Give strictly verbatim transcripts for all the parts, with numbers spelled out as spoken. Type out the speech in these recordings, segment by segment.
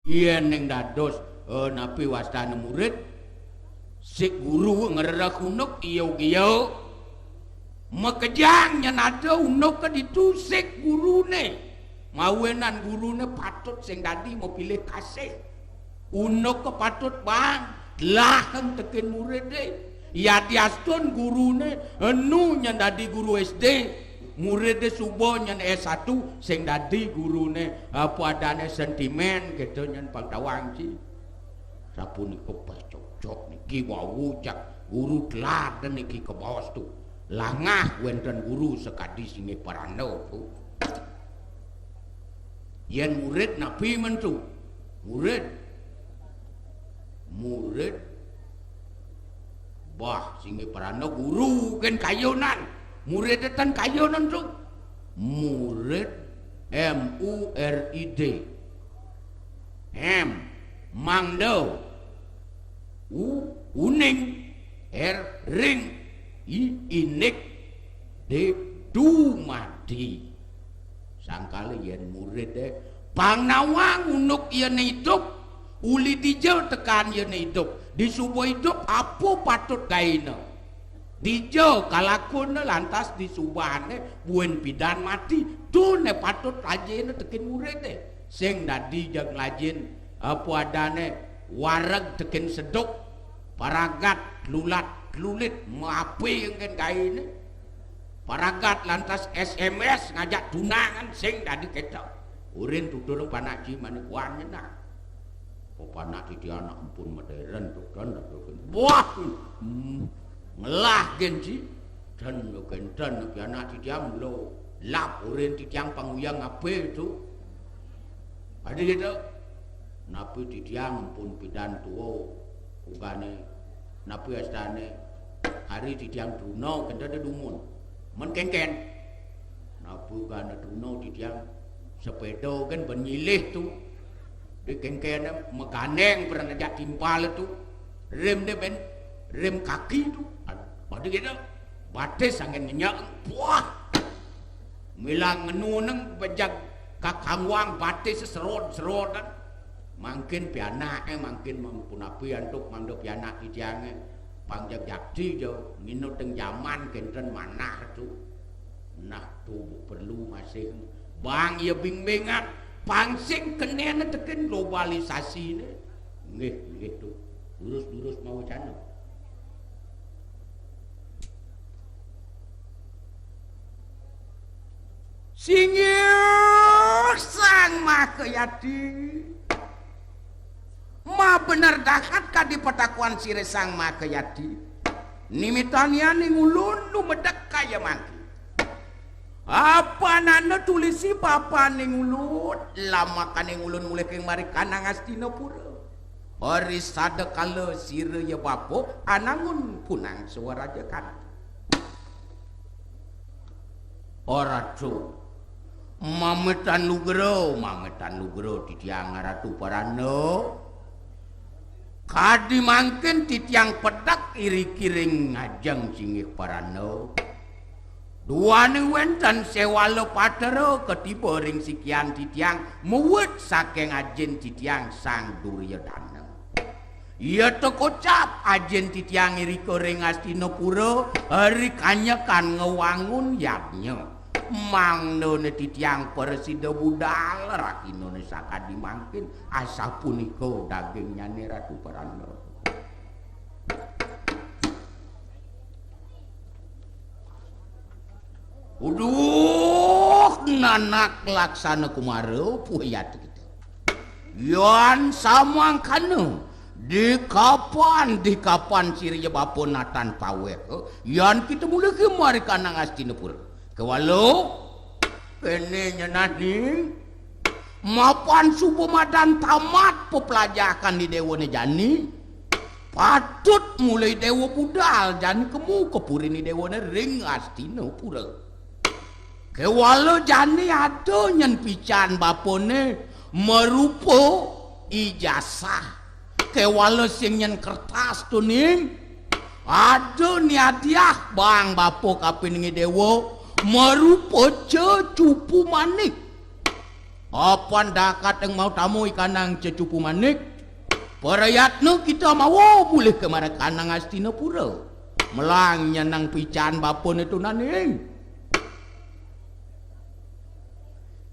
Yén ning dados, eh, napi wastane murid, sik guru ngrereh unduk, iya ugia. Makejang nyen ada unduk ka ditu sik gurune. Mawinan gurune patut sing dadi mapilih kasih. Unduk ka patut bang, laheng teken muride. Yadiastun gurune enu nyen dadi guru S D, muride suba nyen S satu sing dadi gurune, apa adane sentimen kita nyen pang tawang ci. Sapunika pas cocok niki wau jak guru teladan niki kabaos tu. Langah wenten guru sakadi singgih paranda tu. Yen murid napi men tu? Murid. Murid. Bah, singgih paranda guru ken kayunan. Murid ten kayunan tu. Murid, M U R I D. Hem, mangda. U, uning, er, ring, i, indik, de, dumadi. Sangkala yen muride pang nawang unduk yen idup, uli dija tekan yen idup. Disuba idup, apa patut gaena? Dija kalakuna lantas disubane buin pidan mati, tune patut lajena tekin muride. Sing dadi jeg nglajen apa adane wareg tekin seduk, paragat lulat lulit mape engken gaene. Paragat lantas S M S ngajak tunangan sing dadi keta. Urin tutur panak ci manikuan nyenah. Papanak titiang ampun modern tuh kan. Wah. Hmm. Ngelah gen ci. Dan kenten pianak titiang mula lap urin titiang panguyang ape tu. Adi gitu. Napi titiang pun pidan tua ugane napi astane hari titiang truna kenten dumun. Men kengken. Napi ugane truna titiang sepeda kan ben nyilih tu. Di kengkene megandeng pernah jak timpal tu. Rem de ben rem kaki tu. Pada gitu. Batis angin ngenyak. Wah. Milang ngenuneng bejag kakangwang batis serod-serodan. Mangkin pianake mangkin mampunapi antuk mangda pianak titiange. Pangjak jakti jo nginut teng jaman kenten manah tu. Nah, tu perlu masih bang ya bimbingan pang sing kenene teken globalisasine. Nggih, nggih tu. Durus-durus mawacana. Singgih Sang Mahayadi. Mabener dahat kadi patakuan sira Sang Mahayadi. Nimitanian ning ulun lumedek kaya mangki. Apanana tulisi papaning ulun, lamakaning ulun mulih king mari kanang Astinapura. Hari sadakala sira ya bapa anangun punang swaraja kanti. Oratu. Mametan lugra, mametan lugra titiang Ratu Parana. Kadi mangkin titiang pedek iri-kiring ngajeng singgih Parana. Duaning wenten sewala patera katiba ring sikian titiang, muwit saking ajin titiang Sang Duryodana. Iya tekocap ajin titiang irika ring Astinapura, ri kanyekan ngwangun yadnya. Mangdane titiang prasida budal rahinane sakadi mangkin, asapunika dagingnyane Ratu Parana. Uduh, nanak laksana kumara, puyat kita. Yan samangkana, di kapan, di kapan sira ya bapa natan paweh, yan kita mulih kemari kanang Astinapura. Kewala, kene nyenani, mapan suba madan tamat pepelajahan di dewane jani, patut mulai dewa budal jani kemu ke purini dewane ring Astinapura. Kewala jani ada nyen pican bapane marupa ijasah. Kewala sing nyen kertas tuning. Ada ni hadiah bang bapa kapining dewa marupa cecupu manik. Apan dakat ing mau tamu ikanang Cecupu Manik, prayatna kita mawa mulih ka marekanang Astinapura. Melang nyeneng pican bapane tunaning.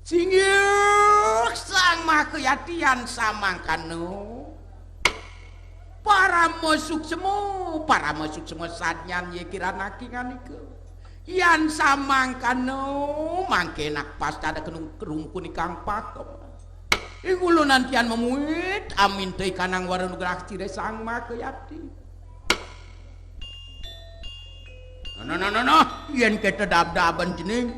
Singgih Sang Mahakayati yan samangkana. Parama suksma, parama suksma sadnyan ye kiranaki nganika. Yan samangkana mangke nak pastada kenung kerungkun ikang pakem. Ing kula nantian memuit aminta ikanang wara nugrah cire Sang Mahakayati. Nah, nah, nah, nah, yen kita dab-daban cening.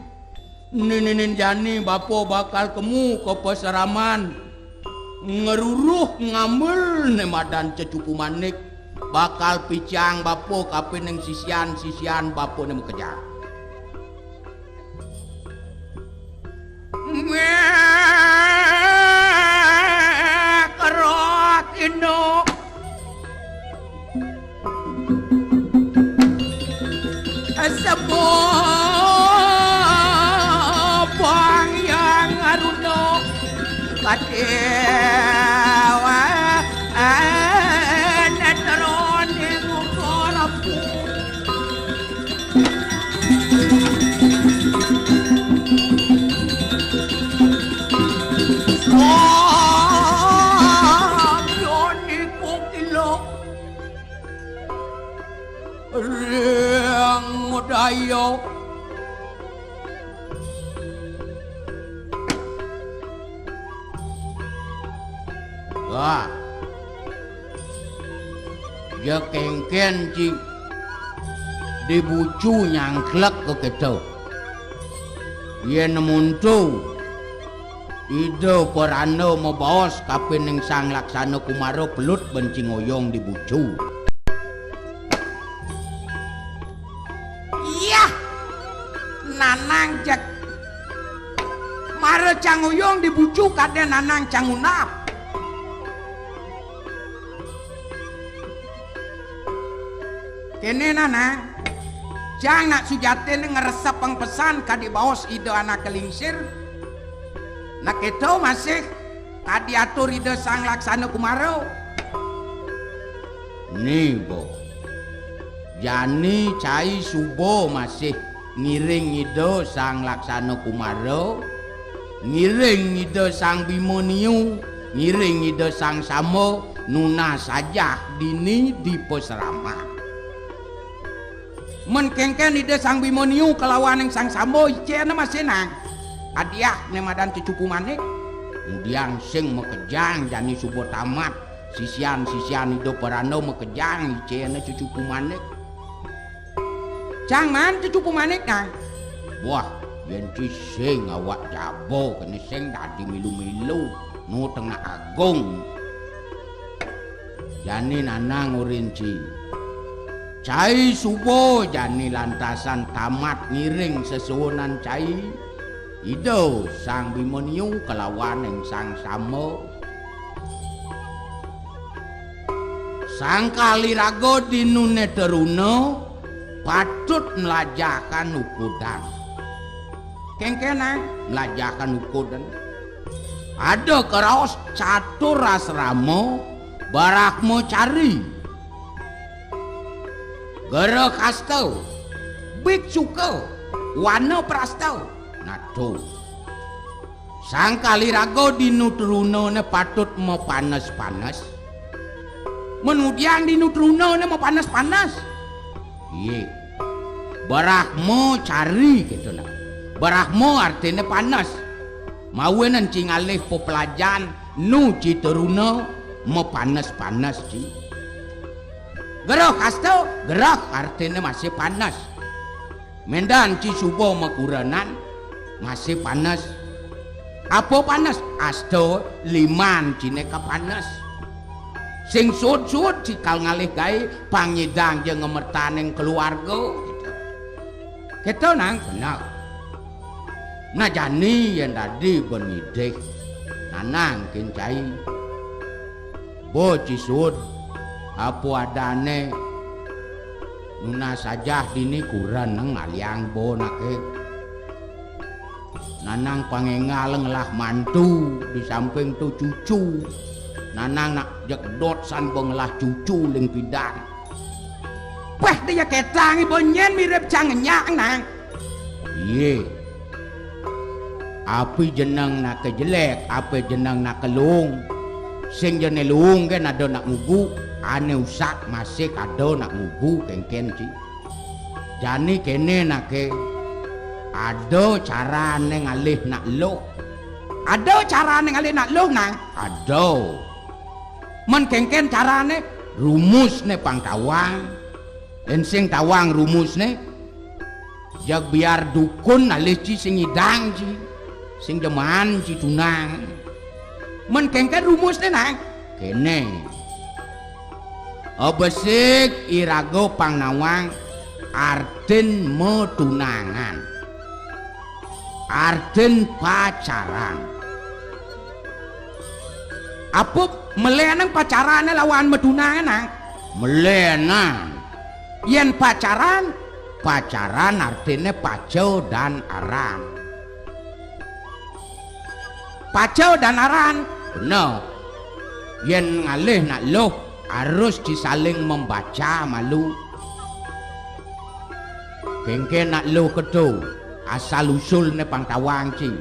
Nininin jani bapa bakal kemu ka pasraman. Ngruruh ngambel ne madan Cecupu Manik. Bakal picang bapa kapining sisian, sisian bapane makejang. Meh, kerok induk. Semua bang yang aruno. Kadewa, neteron di muka rapu. Wah, yo niku kilo. Ring daya. Wah. Ya kengken ci dibucu nyangklek ka kita. Yen muntu Ida Peranda mabaos kapining Sang Laksana Kumara pelut ben ci ngoyong dibucu. Iyah, nanang jek. Mara cang ngoyong dibucu kade nanang cang undap. Kene nana, cang nak sujatine ngresepang pesan kadi baos Ida Anak Lingsir. Nak keto masih kadi atur Ida Sang Laksana Kumara. Ni, Bo. Jani cai suba masih ngiring Ida Sang Laksana Kumara, ngiring Ida Sang Bimaniu, ngiring Ida Sang Samba, nunas ajah dini di pasraman. Men kengken Ida Sang Bimaniu kalawaning Sang Samba icena masih nang. Adiah ne madan Cucupu Manik. Kemudian sing makejang jani suba tamat. Sisian-sisian Ida Peranda makejang icena Cucupu Manik. Cang man Cucupu Manik nang. Wah, yen ci sing awak jaba kene sing dadi milu-milu, nu tengah agung. Jani nanang urin ci. Cai suba jani lantasan tamat ngiring sesuunan cai. Ida Sang Bimaniu kalawaning Sang Samba. Sang Kaliraga dinune teruna patut nlajakan ukudan. Kengkenan nlajakan ukudan. Ada karaos catur asrama Brahmacari. Gerah kasta, biksuka, wana prasta. Nah, to. Sang Kaliraga dinu trunane patut mapanes-panes. Menudiang dinu trunane mapanes-panes. Iye. Brahmacari gitu nah. Brahma artine panes. Mawinan ci ngalih pepelajan nu ci truna mapanes-panes ci. Gerah kasta, gerah artine masih panes. Mendan ci suba makurenan, masih panes. Apa panes? Asta liman cine kapanes. Sing sud-sud cikal ngalih gae pangidang ja ngemertaning keluarga, gitu. Kita nang bener. Nah, jani yen dadi ben ngidih, nanang kin cai. Bo ci sud, apa adane nunas ajah dini kuren ngalihang bo nake. Nanang pang énggal ngelah mantu, di samping to cucu. Nanang nak jeg dot san ba ngelah cucu ling pidan. Wah, dia ketang iba nyén mirip cang ngenyak, Nang. Iye. Api jeneng nake jelék, api jeneng nake luung. Sing jené luung ké ada nak ngugu, ané usak masih ada nak ngugu, kéngkén ci. Jani kéné nake, ada carané ngalih nak luh. Ada carané ngalih nak luh, Nang? Ada. Men kéngkén carané, rumusné pang tawang. Yén sing tawang rumusné, jag biar dukun nalih ci sing idang ci, sing demen ci tunang. Men kéngkén rumusné, Nang? Kéné. Abesik iraga pang nawang artin matunangan. Artin pacaran. Apa melénang pacarané lawan matunangan, Nang? Melénang. Yén pacaran, pacaran artiné paca dan aran. Paca dan aran, bener. Yén ngalih nak luh, harus ci saling membaca malu. Kéngkén nak luh kéto, asal usulné pang tawang ci.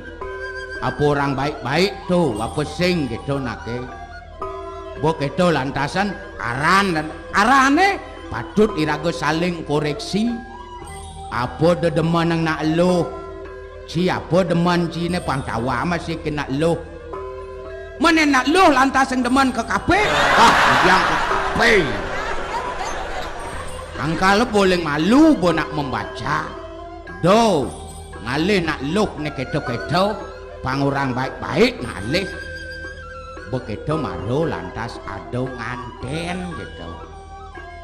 Apa orang baik-baik to, apa sing kéto naké. Ba kéto lantasan aran dan arané patut iraga saling koreksi. Apa dedemen nak luh? Ci apa demen ciné pang tawang masih ké nak luh. Men nak luh lantas sing demen ke kapé. Ah, yang ke kapé. Angkal boleh malu ba nak membaca. Do, ngalih nak luh né kéto-kéto, pang orang baik-baik ngalih. Ba kéto mara lantas ada ngantén kéto.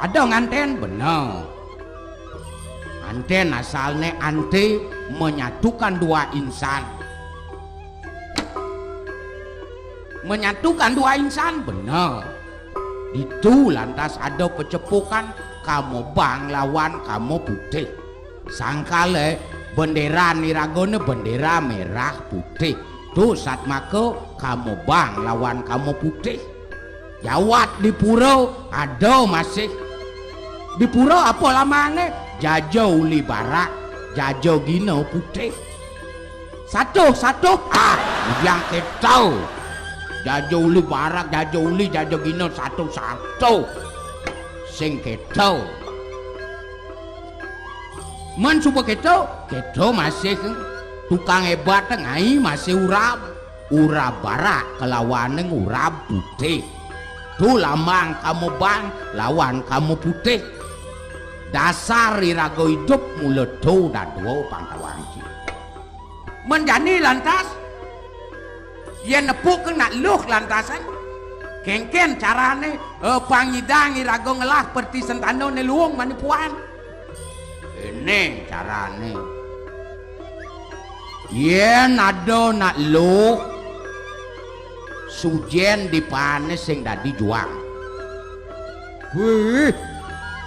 Ada ngantén, bener. Ngantén asalné anté menyatukan dua insan. Menyatukan dua insan, bener. Ditu lantas ada pecepukan Kamobang lawan Kamo Putih. Sangkalé bendéra iragané bendéra merah putih. Tu satmaka Kamobang lawan Kamo Putih. Jawat di pura ada masih. Di pura apa lamangné? Jaja uli barak, jaja gina putih. Satuh, satuh. Ah, yang kéto. Jaja uli barak, jaja uli, jaja gina, satuh, satuh. Sing kéto. Men suba kéto, kéto masih tukang hébat ngai masih urab. Urab barak kelawaning urab putih. Tu lambang Kamobang lawan Kamo Putih. Dasar iraga idup mula tu dadua pang tawang ci. Men jani lantas, yén nepuk nak luh lantasan, kéngkén carané, eh, pang nyidang iraga ngelah perti sentana né luung mani puan. Kéné carané. Yén ada nak luh, sujén dipaané sing dadi juang. Wih,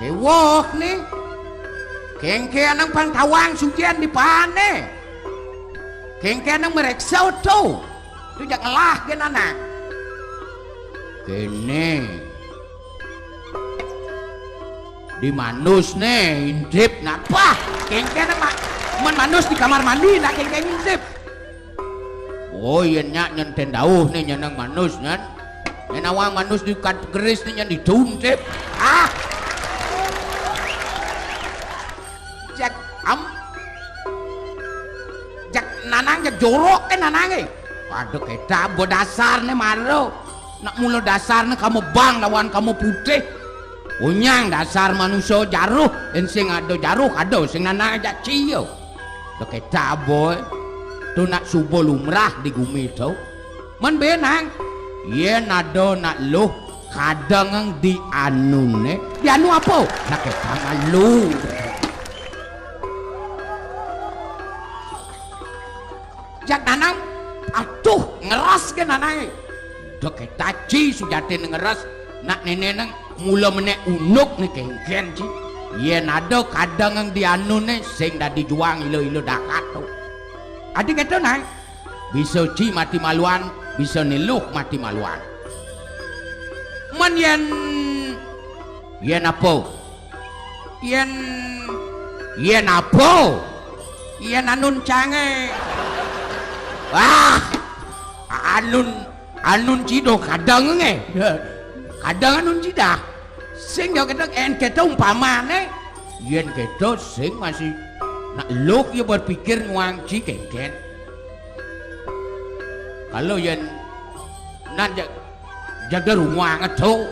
kéweh né. Kéngkénang pang tawang sujén dipaané. Kéngkénang mreksa to. To jak ngelah gén anak. Kéné. Di manus né intip nak. Pah, kéngkén ma-, men manus di kamar mandi nak kéngkén intip. Oh, yén nyak nyén tén dauh né nyeneng manus nyén. Yén nawang manus di kad keris né nyén ditu intip. Ah. Jak am. Jak nanang jak jorok ké nanangé. Pada kéta ba dasarné mara. Nak mula dasarné Kamobang lawan Kamo Putih. Unyang dasar manusa jaruh, yén sing ada jaruh, ada sing nanang jak cia. Da kéta boy. To nak suba lumrah di gumi to. Men benang. Yén ada nak luh kadang di anuné. Di anu apa? Nak kéta malu. Jak nanang, aduh, ngeres ké nanangé. Da kéta ci sujatiné ngeres, nak néné nang mula menék unduk né kéngkén ci. Yén ada kadang di anuné sing dadi juang ila-ila dakat to. Adi kéto, Nang. Bisa ci mati maluan, bisa né Luh mati maluan. Men yén, yén apa? Yén, yén apa? Yén anun cangé. Wah, anun, anun cida kadang ngé. Kadang anun cida. Sing ya kéto, yén kéto umpamané. Yén kéto sing masih nak Luh ya berpikir nyuang ci kénkén. Kalau yén nan ja-, jaga rumah ngedo.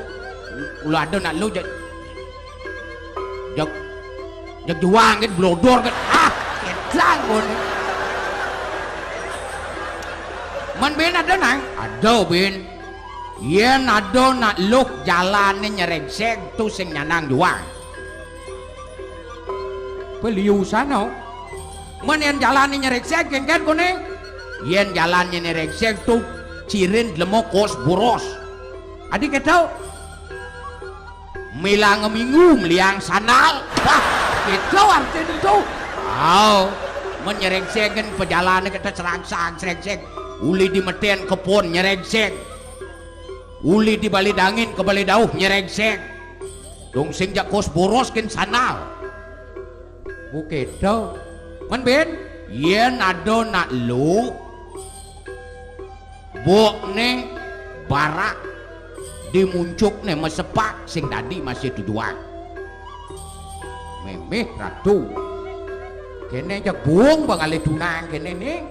Kula ada nak Luh ja-, jag-, jag juang ket blodor ket. Ah, kedang pun. Men bin ada, Nang? Ada, bin. Yén ada nak Luh jalané nyerengség tu sing nyanang juang. Beliusana. Men yén jalané nyerengség kénkén koné. Yén jalané nyerengség tu cirin dlemo kos boros. Adi kéto. Milanga minggu meliang sandal. Wah, kéto artiné tu. Au. Men nyerengség kén pejalané kéto serangsang, serengség. Uli di metén kebon nyerengség. Uli di balé dangin ka balé dauh nyerengség. Dong sing jak kos boros kén sandal. Bukéto. Men bin, yén ada nak Luh, bokné barak, di muncukné masepak sing dadi masih tujuan. Méméh Ratu. Kéné jak buung bangalih tunang kéné ning.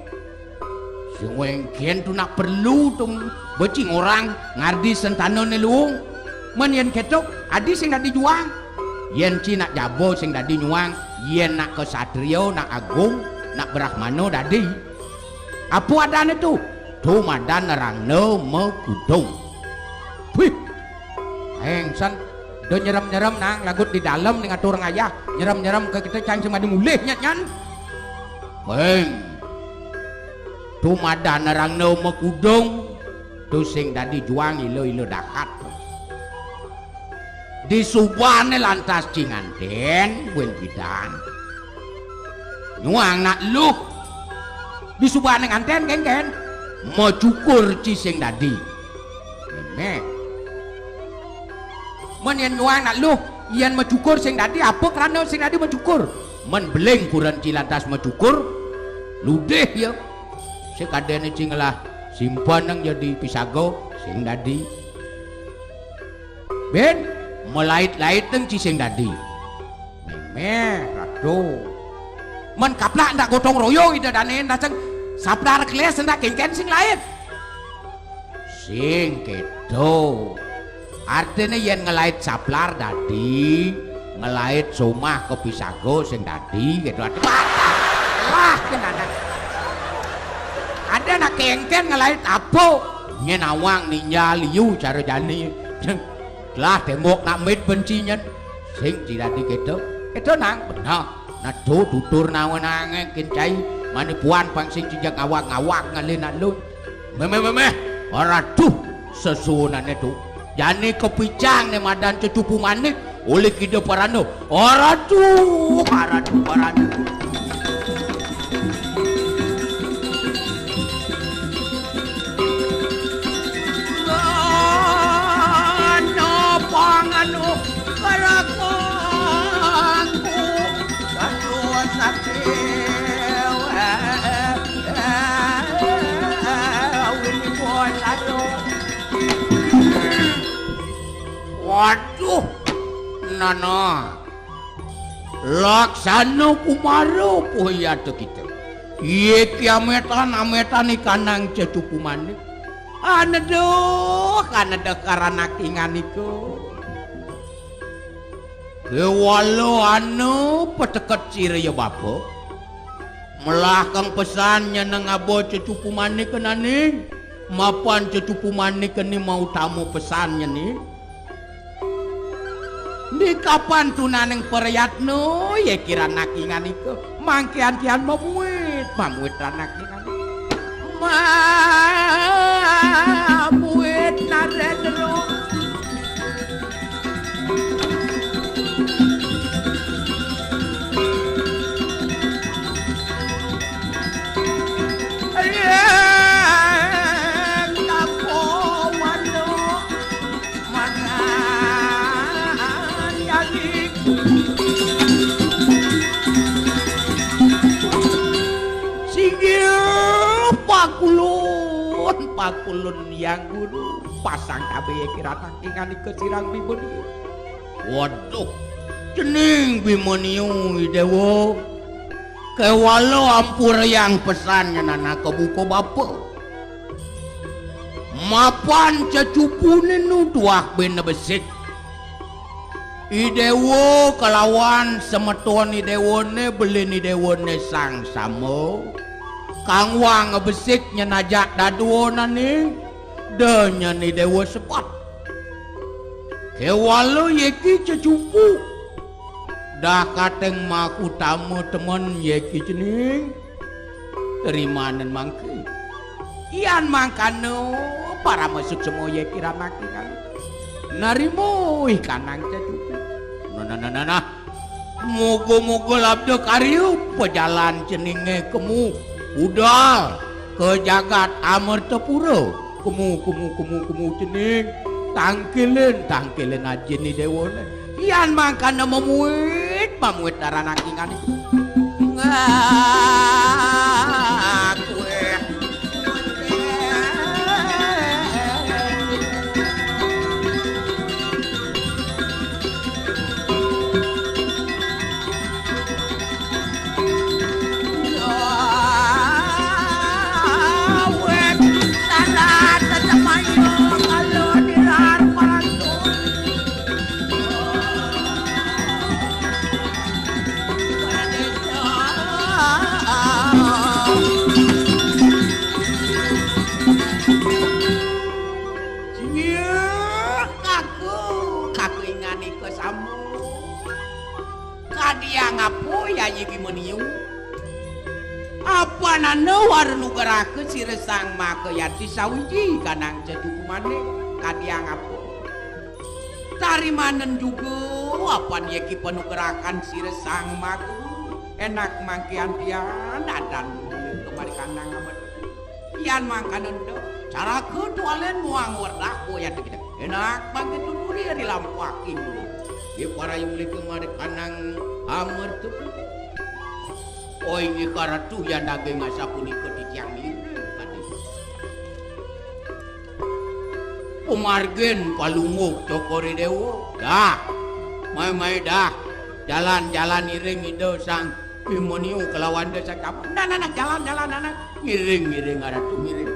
Sing wéngkén tu nak perlu tung becing orang ngardi sentanané luung. Men yén kéto, adi sing dadi juang. Yén ci nak jaba sing dadi nyuang, yén nak kesatria, nak agung, nak brahmana dadi. Apa adané tu? Tu madan nerangna makudung. Wih. Engsan, do nyerem-nyerem nang lagut di dalem ning atur ngayah, nyerem-nyerem ka kita cang sing madi mulih nyat nyan. Beng. Tu madan nerangna makudung, tu sing dadi juang ila-ila dahat. Disubané lantas ci ngantén, buin bidan. Nyuang nak Luh. Disubané ngantén kénkén. Macukur ci sing dadi. Méméh. Men yén nyuang nak Luh, yén macukur sing dadi, apa krana sing dadi macukur? Men beling kuren ci lantas macukur, ludih ya. Sakadéné ci ngelah simpenang ya di pisaga sing dadi. Bin, malait-laitang ci sing dadi. Méméh, Ratu. Men kaplak ndak gotong royong ida dané, ndak sing saplar keles ndak kénkén sing lait. Sing kéto. Artiné yén ngelait saplar dadi, ngelait somah ka pisaga sing dadi, kéto. Aduh, lah, kén ada. Ada nak kénkén ngelait apa? Nyén awang ninjal liu cara jani. Lah témbok nak mit benci nyén. Sing ci dadi kéto. Kéto nang bener. Nado tutur nawenangé kén cai, mani puan pang sing ci jak ngawag-ngawag ngalih nak lun. Méméh, méméh, ora duh sesuunané tu. Jani kapicang né madan Cecupu Manik, olih kida parana. Ora duh, ora duh, ora duh. Napa nganu karakoanku. Aduh, sakit. Wini bos, aduh. Waduh, Nana. Laksana Kumara puhiyata kita. Yé kiametan ametan ikanang Cecupu Manik. Aneduh, aneduh karanakingan ika. Kéwala ana pateket sira ya bapa. Melah kang pesan nyeneng aba Cecupu Manik kenaning. Mapan Cecupu Manik keni mautama pesan nyeni. Di kapan tunaning prayatna, yé kiranakingan ika. Mangkian tian mamuit, mamuit ranakingan. Mamuit Narendra. Singgih pakulun, pakulun Hyang Guru, pasang kabéh kirana ingani kasirang bibuni. Waduh, cening Bimaniu Idéwa. Kéwala ampurayang pesan nyanana kabuka bapa. Mapan cecupuné nu tuah bina besik. Idéwa kalawan semeton Idéwané, belin Idéwané Sang Samba. Kangwang besik nyen ajak dadua nani, da nyen Idéwa sepat. Kéwala yéki cecupu. Dah katéng makutama temen yéki cening. Tarimanen mangké. Yan mangkana parama suksma yéki ranaking. Narima ih kanang cecupu. Nah, nah, nah, nah, nah. Moga-moga labda karya pajalan ceningé kemu budal ka jagat Amertapura. Kemu, kemu, kemu, kemu cening. Tangkilin, tangkilin ajin Idéwané. Yan mangkana mamuit, mamuit daranaking. Ngakué. Singgih, kaku, kaku ingani kasama. Kadi angapa Yayi Bimaniu? Apanana wara nugrahka sira Sang Makayati sawiji kanang cecupu manik? Kadi angapa? Tarimanen juga apan yéki panugrahan sira Sang Magu. Enak mangkian tian adan mula kemari kanang amat. Yan mangkana ento, caraka tualén muang werdak boya tegedek. Enak mangké tuturi ari lampuaking dulu. Di parayung lika mari kanang amer tu. Oi, inggih karatu yan daging asapunika titiang ngiring kadi. Pamargin palungguh Cokor I Déwa. Dah. Mai-mai dah. Jalan-jalan iring Ida Sang Bimaniu kalawan desa kamu. Nah, nah, nah, jalan, jalan, nah, nah. Ngiring, ngiring, Ratu, ngiring.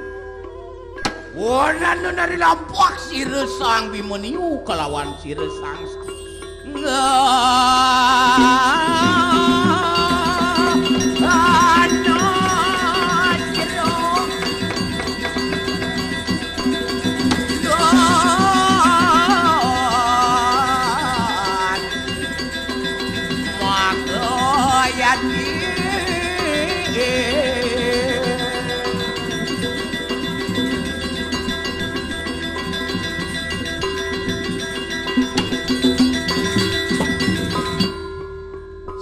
Wonten nari lampah sira Sang Bimaniu kalawan sira Sang Enggak. Aduh, jeruk. Enggak. Maka yakin.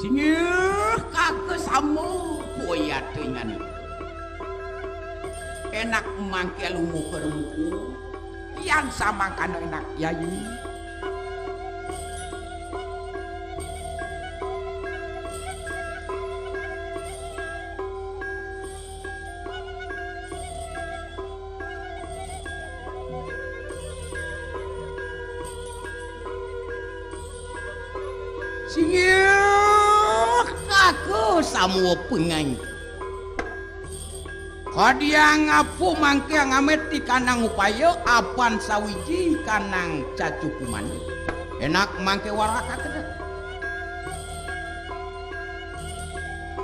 Singgih kaka sama koyat ingani. Enak mangké lumuh ka rungku, yan samangkana enak yayi. Singgih kaka samua pengangge. Kadiang apa mangké ngamit ti kanang upaya apan sawiji kanang cacukuman. Enak mangké warakaken.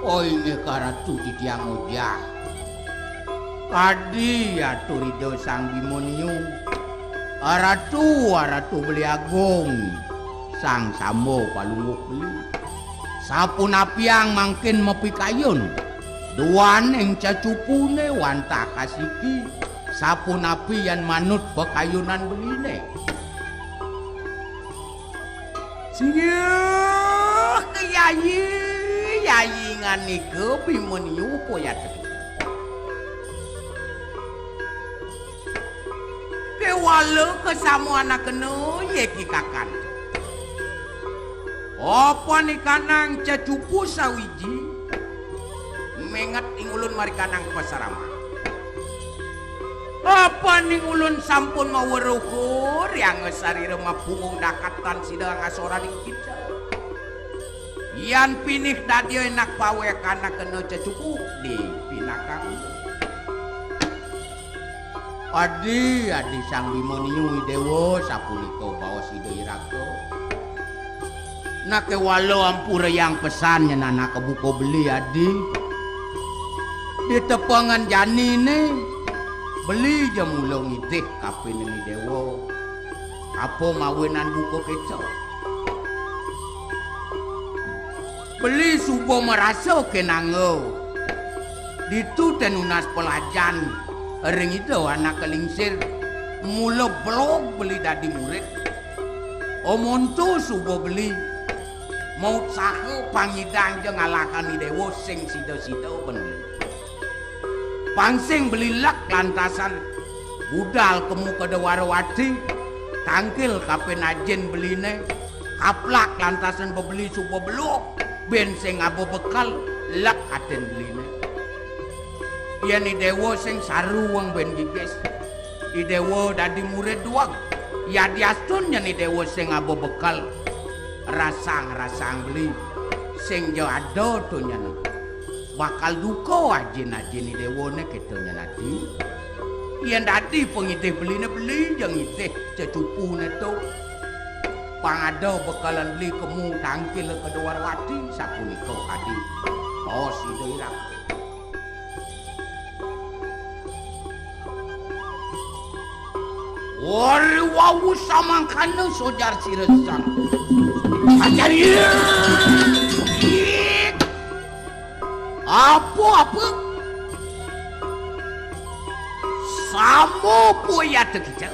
Oh, inggih karatu titiang ujah. Kadi atur Ida Sang Bimaniu. Aratu, aratu beli agung. Sang Samba palungguh beli. Sapunapiang mangkin mapikayun. Duaning cacupuné wantah kasiki. Sapunapi yan manut pakayunan beliné. Singgih ka yayi, yayi nganika Bimaniu koyat. Kéwala ka samuanakena yéki kakan. Apa nikanang cacupu sawiji? Inget ing ulun marikanang pasarama. Apa ning ulun sampun maweruh, rianga sarira mapunggung dakatan sida ngasoran ing kita. Yan pinih dadia enak pawekanak kena cecuku di pinakang. Adi, adi Sang Bimaniu Idewa, sapunika baos Ida Iraka. Nake wala ampura yang pesan nyen anak buka beli adi. Di tepengan janine beli ja mula ngidih kapining Idewa. Apa mawinan buka keto? Beli suba marasa kenanga. Ditu ten nunas pelajan ring Ida anak kelingsir. Mula belog beli dadi murid. Omonto suba beli mautsaha pangidang ja ngalahani dewa sing sida-sida ben beli. Pang sing beli lek lantasan budal kemu ka Dwarawati, tangkil kapin ajin beline, kaplak lantasan bebeli suba belog, ben sing aba bekel, lek atin beline. Yen I Dewa sing saruweng ben gigis, I Dewa dadi murid duweg, yadiastun yen I Dewa sing aba bekel, rasang-rasang beli, sing ja ada to nyen. Bakal duka ajin-ajin I Dewane keto nyen adi. Yen dadi pangidih beline beli ja ngidih cecupune to. Pang ada bekelan beli kemu tangkil ka Dwarawati sapunika adi. Baos Ida Irang. Wari wau samangkana sojar siresan. Acarya. Apa, apa? Sama puyat kita.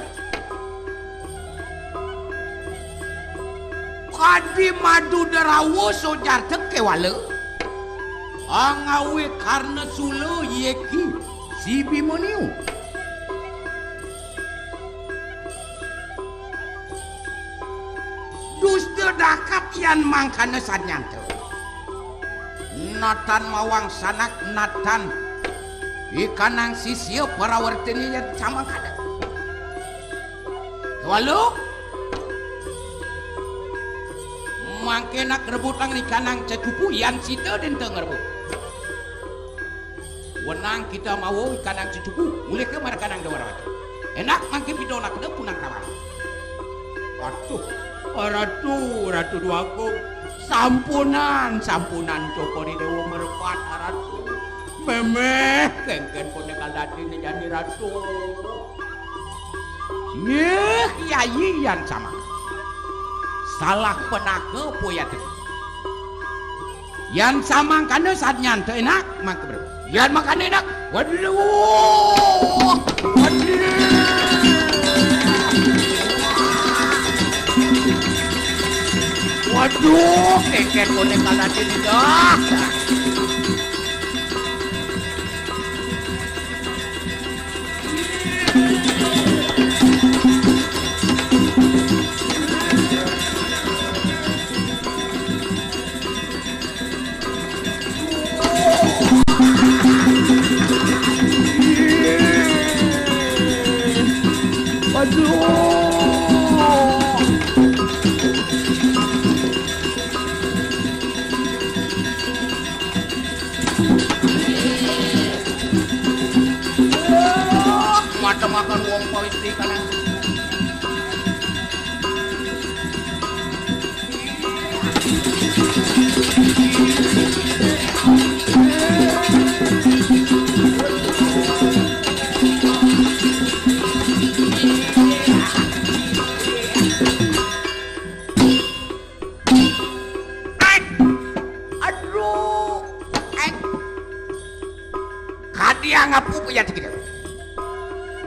Kadi madu derawa sojar tekewala. Angawe karna sula yeki si Bimaniu. Dusta dakap yan mangkana sanyanta. Natan mawang sanak natan ikanang sisia parawartini yan samangkana. Walu. Mangke nak rebutang ikanang cecupu yan sida denta ngerebut. Wenang kita mawa ikanang cucuku, mulih ke markanang Dwarawati. Enak mangke pidonakna punang kawan. Aduh, Ratu, Ratu Dwagung, sampunan, sampunan cokor I Dewa merepat, Ratu. Memeh, kengken pun nekal dadi ne jani Ratu. Yeh, yayi yan sama. Salah penaka puyat. Yan samangkana sadnyanta enak, mangke bro. Yan mangkana enak. Waduh. Waduh. Waduh, keket konek kalah dah. Aduh. Mata makan wong pawit di kanan. Aduh. Kadi angapupu ya kita.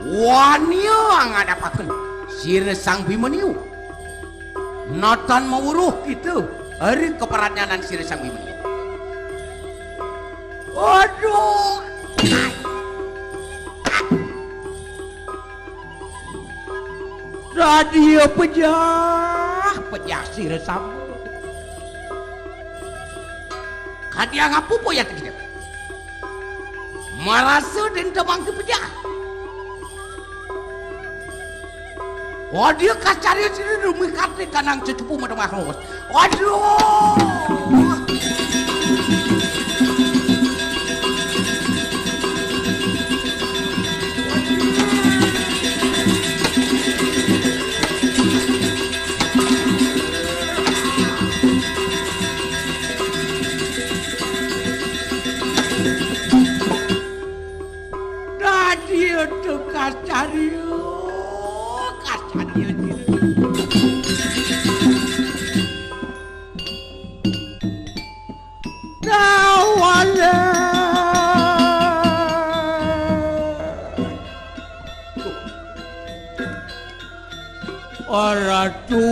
Wania ngadapaken sira Sang Bimaniu. Natan mawuruh kita ari keperanyanan sira Sang Bimaniu. Aduh. Radia pejah, pejah sira sama. Kadi angapupu ya kita. Marasa dénta mangké pejah. Wadia kacarya sira rumikate kanang cecupu mata makros. Waduh. Dadi itu kacarya, kacarya. Dawala. Ratu,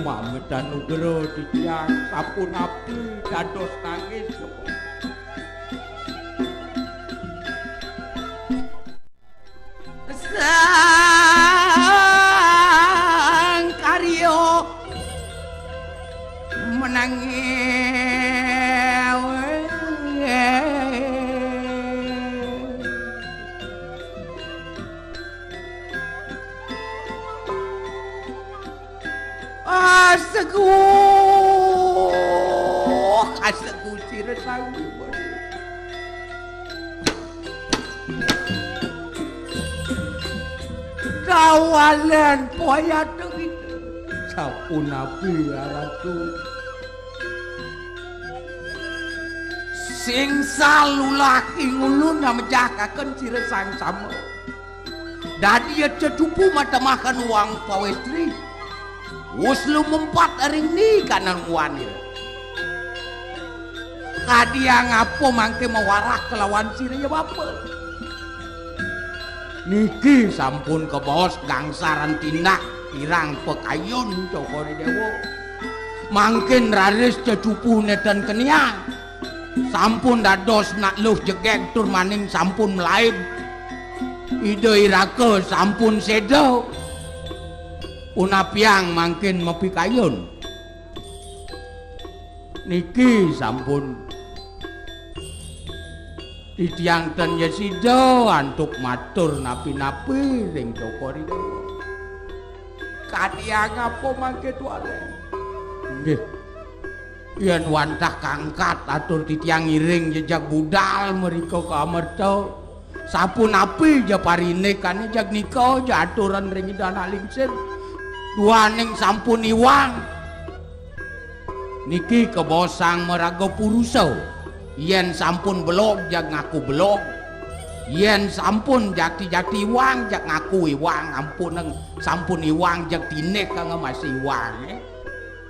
mametan nugra titiang sapunapi dados nangis. Sang karya menangi. Asegu, asegu sira sangu. Kawalan poyata kita. Sapunapi, Ratu. Sing salulah ing ulun namejakaken sira sang sama. Dadi ya cecupu matemahan wang pawestri. Wus lumempat ring ni kanan muanira. Kadi angapa mangke mawarah kelawan sira ya bapa? Niki sampun kabaos gangsaran tindak kirang pakayun Cokor I Dewa. Mangkin raris cecupu neten keniang. Sampun dados nak luh jegeg tur maning sampun melaib. Ida iraka sampun seda. Punapiang mangkin mapikayun. Niki sampun titiang ten ya sida antuk matur napi-napi ring Cokor I Dewa. Kadi angapa mangke tualen? Nggih. Yen wantah kangkat atur titiang ngiring jejak budal mrika ka amerta. Sapunapi ja parindik kane jag nika ja aturan ring Ida Anak Lingsir. Duaning sampun iwang. Niki kabaos sang maraga purusa. Yen sampun belog jag ngaku belog. Yen sampun jati-jati iwang jag ngaku iwang, ampun nang sampun iwang jag tindik kang masih iwang, eh.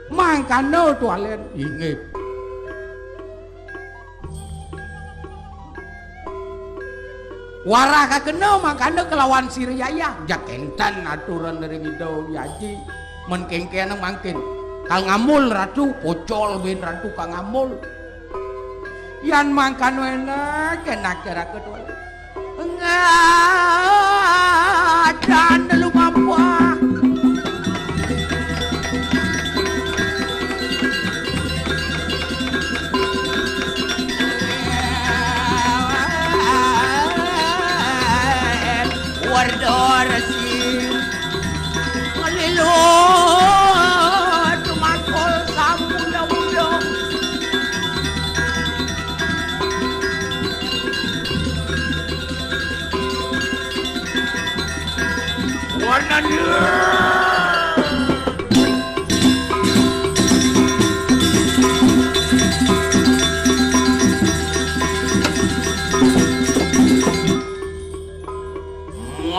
Mangkana tualen inggih. Warah kakena mangkana kelawan sira yayah. Jak enten aturan ring Ida Aji. Men kengkene mangkin. Kal ngambul ratu, pocol bin ratu kal ngambul. Yan mangkana enak, enak caraka tuan. Ngadan lumampah. Warda Resi ngelilo tumakul sampun dawuda. Warnanya.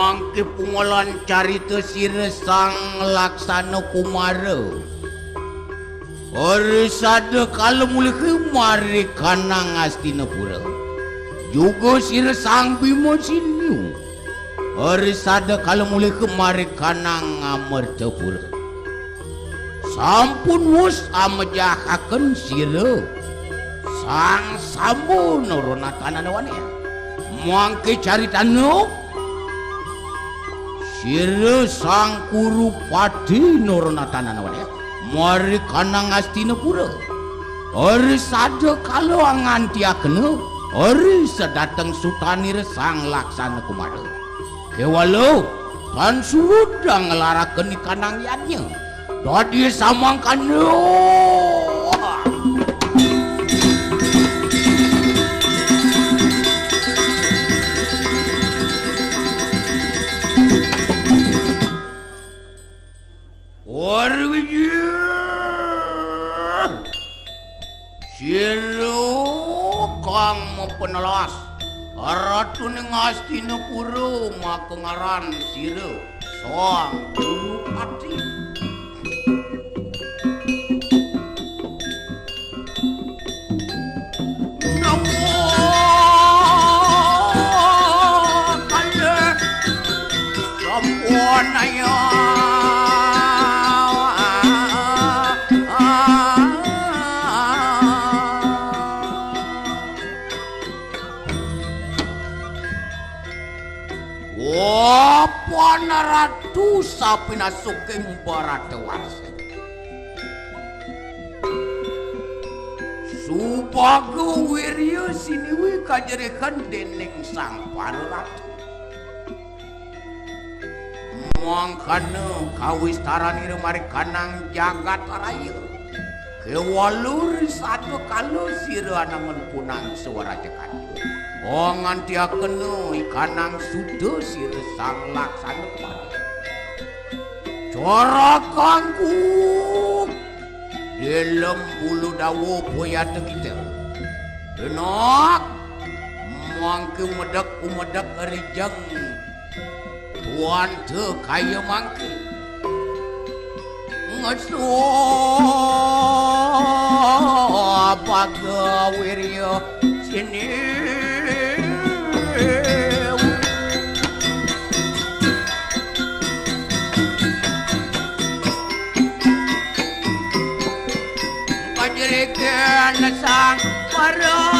Mangke pungolan carita sira Sang Laksana Kumara. Ora sada kala muliha mari kanang Astinapura. Juga sira Sang Bima Sinu. Ora sada kala muliha mari kanang Amertapura. Sampun wus amejahaken sira Sang Sambu Nurunatana Wania. Mangke caritana sira Sang Kurupati Nurunatana Wania. Mari kanang Astinapura. Ora sada kala angantiakena Ari sadateng sutanira Sang Laksana Kumara. Kéwala, tan surud nglaraken ikanang yadnya. Dadi samangkana. Warwijil. Sira kang mapenelas, Ratuning Astinapura makangaran sira Sang Gurupati. Nawa kalih sampun aya. Wapan Ratu sapinasuking Baratawarsa. Subaga wirya siniwi kajerihan dening Sang Pararatu. Mangkana kawistaranira marikanang jagat raya. Kéwala ri sada kala sira anangun punang sawaraja kata. Ong ngantiakena ikanang suda sira Sang Laksana Kumara. Cara kangku. Delem bulu dawa boyata kita. Denak. Mangke umedek-umedek rijeng. Tuan te kaya mangke. Ngesu baga wirya sini. Kajerikan sang para